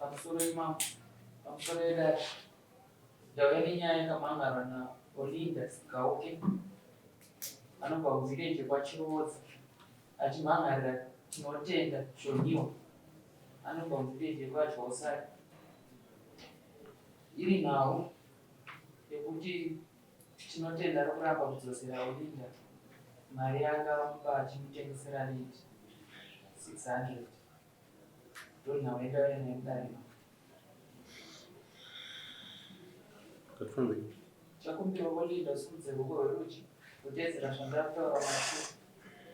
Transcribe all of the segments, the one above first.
Pamusoro imambo, pamusoro yedare. Ndauya nenyaya yakamhan'arwa naOlinda Sigauke anobva kuvillage kwaChiroodza achimhan'arira Tinotenda Shoniwa anobva muvillage yekwaDyausari. Iri nhau yekuti Tinotenda ari kuramba kudzosera Olinda mari yaakamupa achimutengesera lead 600. Ndonhau yandauya nayo mudare mako. Ngatifambe. Chakumbira Olinda usimudze ruoko rwerudyi uteedzera zvandakutaura mashure.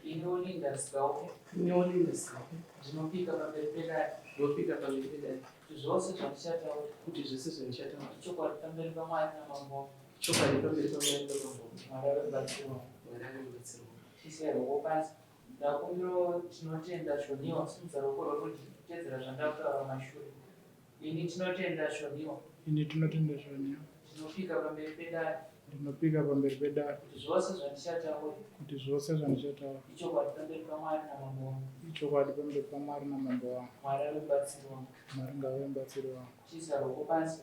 Ini Olinda Sigauke. Ini Olinda Sigauke. Ndinopika pamberi pedare. Ndinopika pamberi pedare. Kuti zvose zvandichataura. Kuti zvose zvandichataura. Ichokwadi pamberi paMwari namambo wangu. Chokwadi pamberi paMwari namambo wangu. Mwari ave mubatsiri wangu. Mwari ave mubatsiri wangu. Chiisai ruoko pasi. Ndakumbirawo Tinotenda Shoniwa simudza ruoko rwerudyi kuteedzera zvandakutaura mashure. Ini Tinotenda Shoniwa. Ini Tinotenda Shoniwa. Ndinopika pamberi pedare. Ndinopika pamberi pedare. Kuti zvose zvandichataura. Kuti zvose zvandichataura. Ichokwadi pamberi paMwari namambo wangu. Ichokwadi pamberi paMwari namambo wangu. Mwari ave mubatsiri wangu. Mwari ngave mubatsiri wangu. Chiisa ruoko pasi.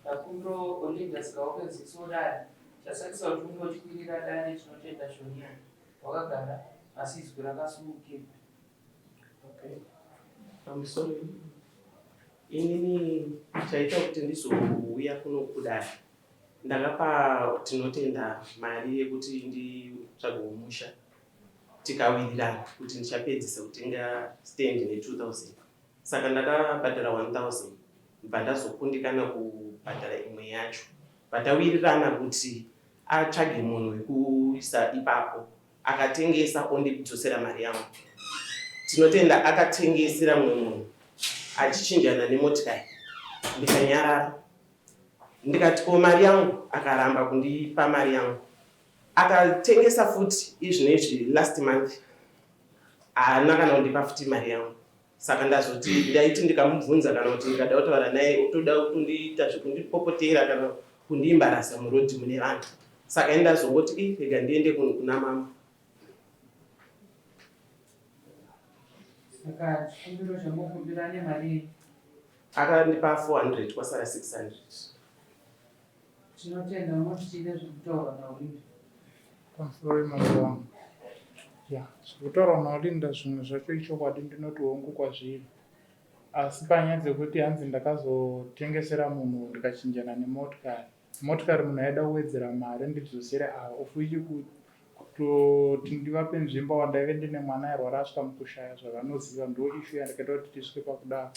Ndakumbirawo Olinda Sigauke ziso dare. Chasakisa kuti unge uchikwirira dare Tinotenda Shoniwa. Wakagara asi izwi rakasimukira. Okay. Pamusoro inini chaita kuti ndizouya kuno kudare ndakapa Tinotenda mari yekuti nditsvagewo musha tikawirirana kuti ndichapedzisa kutenga stand ne 2000 saka ndakabhadhara 1000 bva ndazokundikana kubhadhara imwe yacho bvatawirirana kuti atsvage munhu wekuisa ipapo akatengesa ondidzosera mari yangu. Tinotenda akatengesera mumwe munhu achichinjana nemotikari ndikanyarara ndikati ko mari yangu akaramba kundipa mari yangu akatengesa futi izvino izvi last month haana kana kundipa futi mari yangu Saka ndazoti ndaiti ndikamubvunza kana kuti ndikada kutaura naye otoda kutondiita zvekundipopotera kana kundiimbarasa muroad mune vanhu. Saka ini ndazongoti ih rega ndiende kuna mama. Saka chikumbiro chamukumbira ane marii? Akandipa 400 kwasara 600. Tinotenda unoti chii nezvekutaurwa naOlinda? Pamusoro wemambo wangu. Ya, zvekutaurwa naOlinda zvimwe zvacho ichokwadi ndinoti hongu kwazviri. Asi panyaya dzekuti hanzi ndakazotengesera munhu ndikachinjana nemotikari. Motikari munhu aida kuwedzera mari ndidzosere ava of which kutoti ndivape nzvimbo wandaive ndine mwana airwara asvika mukushaya zvavanoziva ndo issue yandakaita kuti tisvike pakudaro.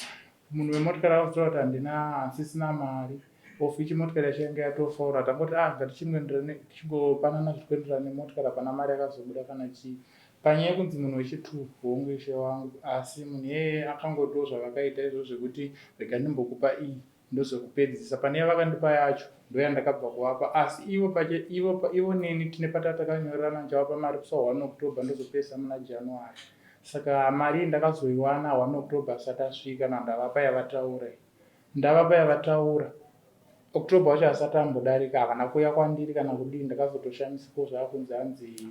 Munhu wemotikari akazotaura kuti handina handisisina mari of which motikari yacho yanga yatofaura tangoti ah ngatichingoenderane tichingopanana zviri kuenderana nemotikari hapana mari yakazobuda kana chii. Panyaya yekunzi munhu wechitwo hongu ishe wangu asi munhu iyeye akangotiwo zvavakaita izvozvo zvekuti rega ndimbokupa iyi ndozokupedzisa pane yavakandipa yacho ndoyandakabva kuvapa asi ivo pache ivo ivo neni tine patatakanyorerana ndichavapa mari kusa 1 October ndozopedzisa muna January saka mari iyi ndakazoiwana 1 October asati asvika na ndavapa yavataura iyi ndavapa yavataura October wacho asati ambodarika havana kuuya kwandiri kana kudii ndakazotoshamisikawo zvaakunzi hanzi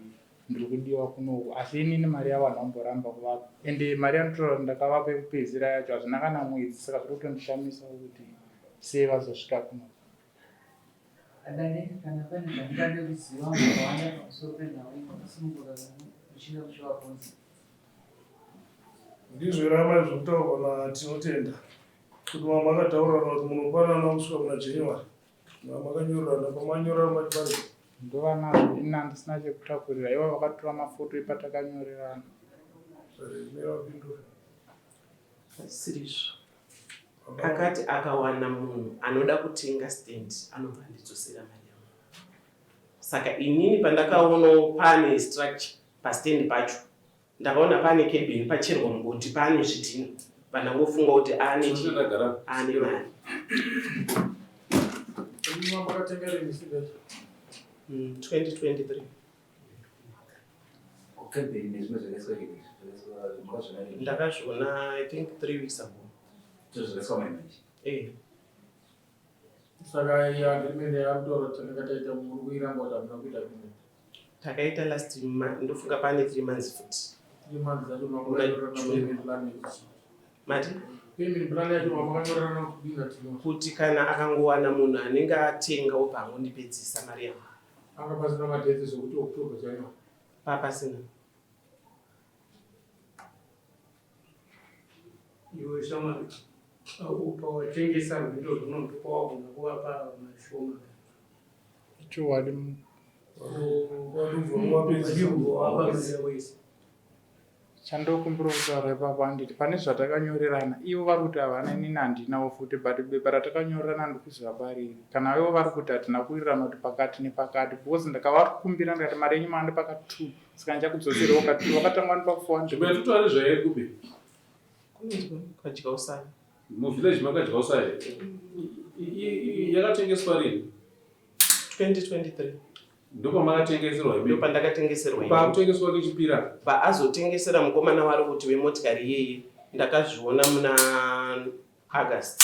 ndiri kudiwa kunoku asi inini mari yavo handina kumboramba kuvapa ende mari yandinotaura kuti ndakavapa yekupedzisira yacho hazvina kana mwedzi saka zviri kutondishamisa kuti sei vazosvika kuno. Adare kana pane zvamungade kuziva zvakawanda pamusoro penhau iyi makasununguka kana muchida kuchivabvunza. Ndizvo here amai zvekutaurwa naTinotenda kuti mama akataurirana kuti munopanana kusvika muna January Makanyorerana pamanyorera mati pari. Ndovanazvo ini handisina chekutakurira ivo vakatora mafoto epatakanyorerana. Mira vapindure. Hazvisirizvo. Akati akawana munhu anoda kutenga stand anobva andidzosera mari yangu. Saka inini pandakaonawo pane structure pastand pacho Ndakaona pane cabin pacherwa mugodhi pane zvidhina vandangofunga kuti ane chi ane mari. 2023. Ndakazviona I think 3 weeks ago. Eh. Saka iyi agreement yaakutaura kuti takanga taita muri kuiramba kuti hamuna kuita agreement. Takaita last ndofunga pane 3 months futi. 3 months dzacho makuranyorerana plan nekuti. Mati? Payment plan yacho wamakanyorerana kudini naTino? Kuti kana akangowana munhu anenge atenga obva angondipedzisa mari yangu. Anga pasina madates ekuti October January. Papasina. Iwe shamwari, pawatengesa rwindo rwuno ndopawagona kuvapa mashoma. Ichokwadi. Chandokumbira kutaura ipapo handiti pane zvatakanyorerana ivo vari kuti havana inini handinawo futi but bepa ratakanyorerana ndikuziva pariri kana ivo vari kuti hatina kuwirirana kuti pakati nepakati because ndakavakumbira ndikati mari yenyu maandipa ka two saka ndichakudzoserawo ka two vakatanga vandipa four hundred. Nzvimbo yatotova nezvayo kupi? Kunonzwa kadya usai. Muvillage makadya usai. Yakatengeswa rini? 2023. Ndopamakatengeserwa imi. Ndopandakatengeserwa ini. Pakutengeswa kechipira. Paazotengesera mukomana wari kuti wemotikari iyeye ndakazviona muna August.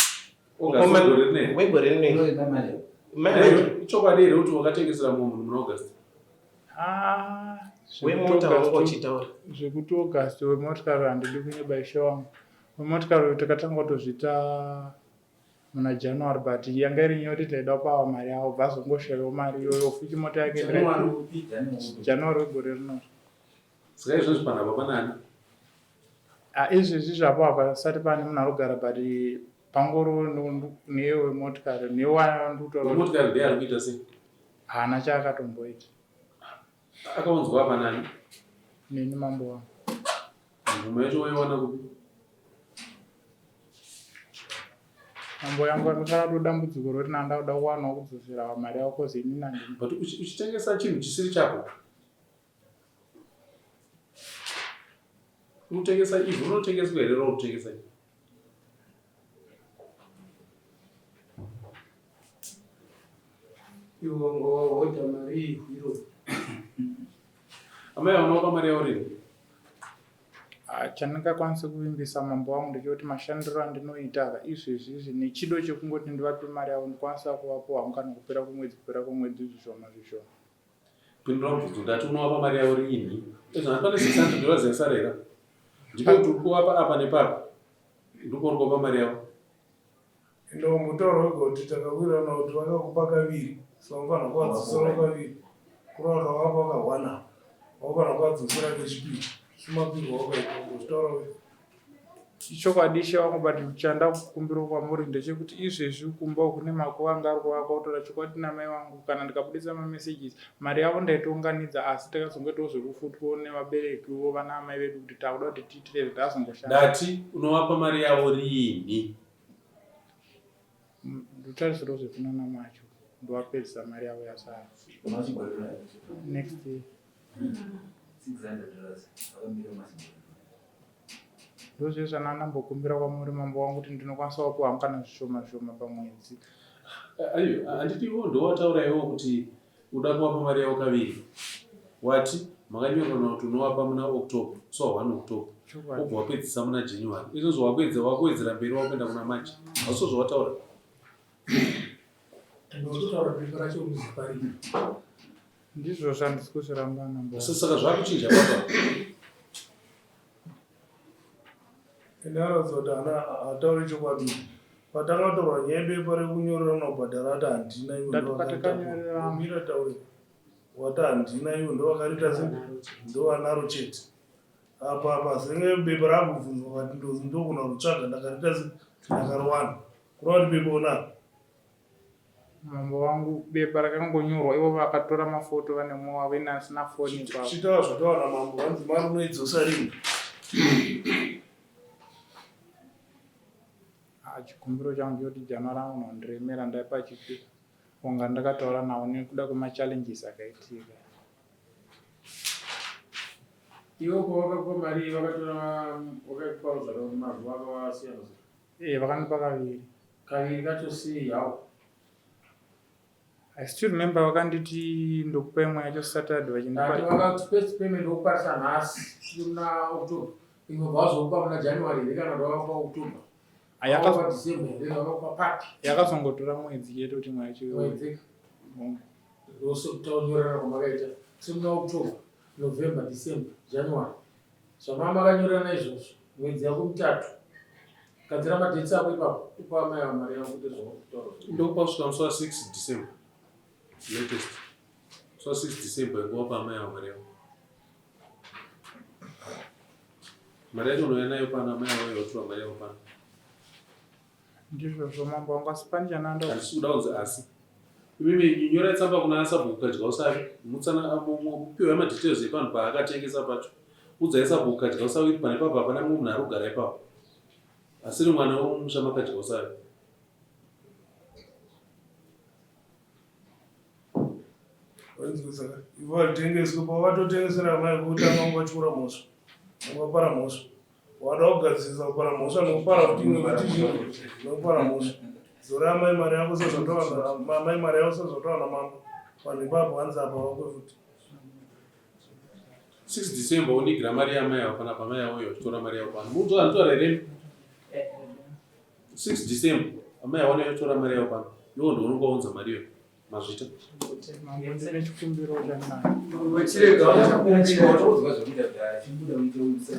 August wegore rineri. Wegore rineri. Ichokwadi here kuti wakatengesera mumwe munhu muna August? Ah, Wemota wanga uchitaura. Zvekuti August wemotikari handidi kunyeba ishe wangu. Wemotikari uyu takatanga kutozviita muna January but yanga iri nyaya yekuti taida kupawo mari yavo bva azongoshayiwa mari iyoyo futi mota yake January wegore rino. Saka izvozvi panapa panani? Ah, izvezvi zvapo hapasati pane munhu arikugara but pangoro neye wemotikari newandikutaura. Wemotikari ndiye ari kuita sei? Haana chaakatomboita. Akaunzwa apa nani? Neni mambo wangu. Mvumo yacho waiwana kupi? Mambo yangu akakara dambudziko roti nanda kuda kuwanawo kudzosera mari yako kozi ini nandini. But uchitengesa chinhu chisiri chako. Unotengesa ivhu rinotengeswa here raunotengesa ivhu? Iwe wanga wahodha mari ivhu iro. Amai vanopa mari yavo rini? Ah, chandingakwanise kuvimbisa mambo wangu ndechekuti mashandiro andinoita aka izvezvi izvi nechido chekungoti ndivape mari yavo ndikwanisa kuvapo hangu kana kupera kwemwedzi kupera kwemwedzi zvishoma zvishoma. Pindura mubvunzo ndati unovapa mari yavo riinhi? Ezvo nhasi pane 600 dollars yasara here? Ndipo kuti uri kuvapa apa nepapa. Ndipo uri kuvapa mari yavo. Enda umbotaura wega kuti takawirirana kuti vakakupa kaviri saka unofanira kuvadzosera kaviri. Kureva kuti wakapa kahwana wakufanira kuvadzosera kechipiri. Semapirwo awakaita ungozvitaura wega. Ichokwadi ishe wangu but chandakukumbira kwamuri ndechekuti izvezvi kumba uku nemakuva anga ari kuvakwa kutora chokwadi namai vangu kana ndikabudisa mamessages mari yavo ndaitounganidza asi takazongoitawo zvekufutwawo nevaberekiwo vana amai vedu kuti takuda kuti tiitire ndazongoshanda. Ndati unovapa mari yavo riinhi? Ndotarisirawo zvekunana macho ndovapedzisa mari yavo yasara next year. Ndozviye zvandandambokumbira kwamuri mambo wangu kuti ndinokwanisawo kupiwa hangu kana zvishoma zvishoma pamwedzi. Ayo, handiti iwo ndowataura iwo kuti uda kuvapa mari yavo kaviri. Wati makanyorerana kuti unovapa muna October, so 1 October. Chokwadi. Wobva wapedzisa muna January. Izvozvo wakuedza wakuwedzera mberi wakuenda kuna March. Hausi zvawataura. Ndinototaura bepa racho kuzipa rini. Ndizvo zvandisi kuzviramba mambo. Saka zvakuchinja baba. Ende anoratidza kuti haana haatauri chokwadi. Patakatorwa nyaya yebepa rekunyorerana kubhadhara ati handina ivo Ndati patakanyorerana. Mira taure. Wati handina ivo ndovakarita se ndovanaro chete. Apa apa senge bepa rakubvunzwa vati ndogona kutsvaga ndakarita se ndakariwana. Kureva kuti bepa unaro. Mambo wangu bepa rakangonyorwa ivo vakatora mafoto vane mumwe wavo ini asina foni ipapo. Chitaura zvataura namambo hanzi mari unoidzosa rini? Ah, chikumbiro changu chekuti jana rangu unondiremera ndaipa chipi kunga ndakataura nawo nekuda kwemachallenges akaitika. Iwe pawakakupa mari vakatora wakakupa zvaka mazuva akawasiyana. Eh, vakandipa kaviri. Kaviri kacho sei how? I still remember vakanditi ndokupa imwe yacho Saturday vachindipa. Ndati vakati first payment wokuparisa nhasi tiri muna October. Imwe bva vazokupa muna January here kana kuti vakakupa October? Vakakupa December here vakakupa papi? Yakazongotora mwedzi chete kuti imwe yacho iuye. Mwedzi. Ndosekutanyorerana kwamakaita. Tiri muna October, November, December, January. Zvamanga makanyorerana izvozvo mwedzi yako mitatu. Gadzira madates ako ipapo upa amai ava mari yavo kuite zvawakutaura. Ndokupa kusvika musi wa 6 December latest. Musi wa 6 December ingowapa amai ava mari yavo. Mari yacho unouya nayo pano amai avo yotora mari yavo pano. Ndizvozvo mambo wangu asi pane chananda. Handisi kuda kunzi asi. Imimi nyorai tsamba kuna sabhuku Kadyausavi mutsana mupiwe madetails epanhu paakatengesa pacho. Udzai sabhuku Kadyausavi kuti pane papo hapana mumwe munhu ari kugara ipapo. Asiri mwana wemumusha maKadyausavi. Wainzwa saka ivo vatengeswe pavatotengesera amai kutanga ungatyora mhosva ungapara mhosva wada kugadzirisa kupara mhosva nokupara futi imwe kuti chii nokupara mhosva dzora amai mari yako sezvatawana amai mari yako sezvatawana mambo vanhu ipapo hanzi apa vakwe futi 6 December unigira mari yamai avo panapa amai avo yotora mari yavo pano munotora anotora here 6 December amai avo yotora mari yavo pano iwo ndounonga waunza mari iyo mazvita Mambo ndine chikumbiro chandinacho. Wechirega wachakumbira watoudzwa zvekuita kudhara chibuda uite uise.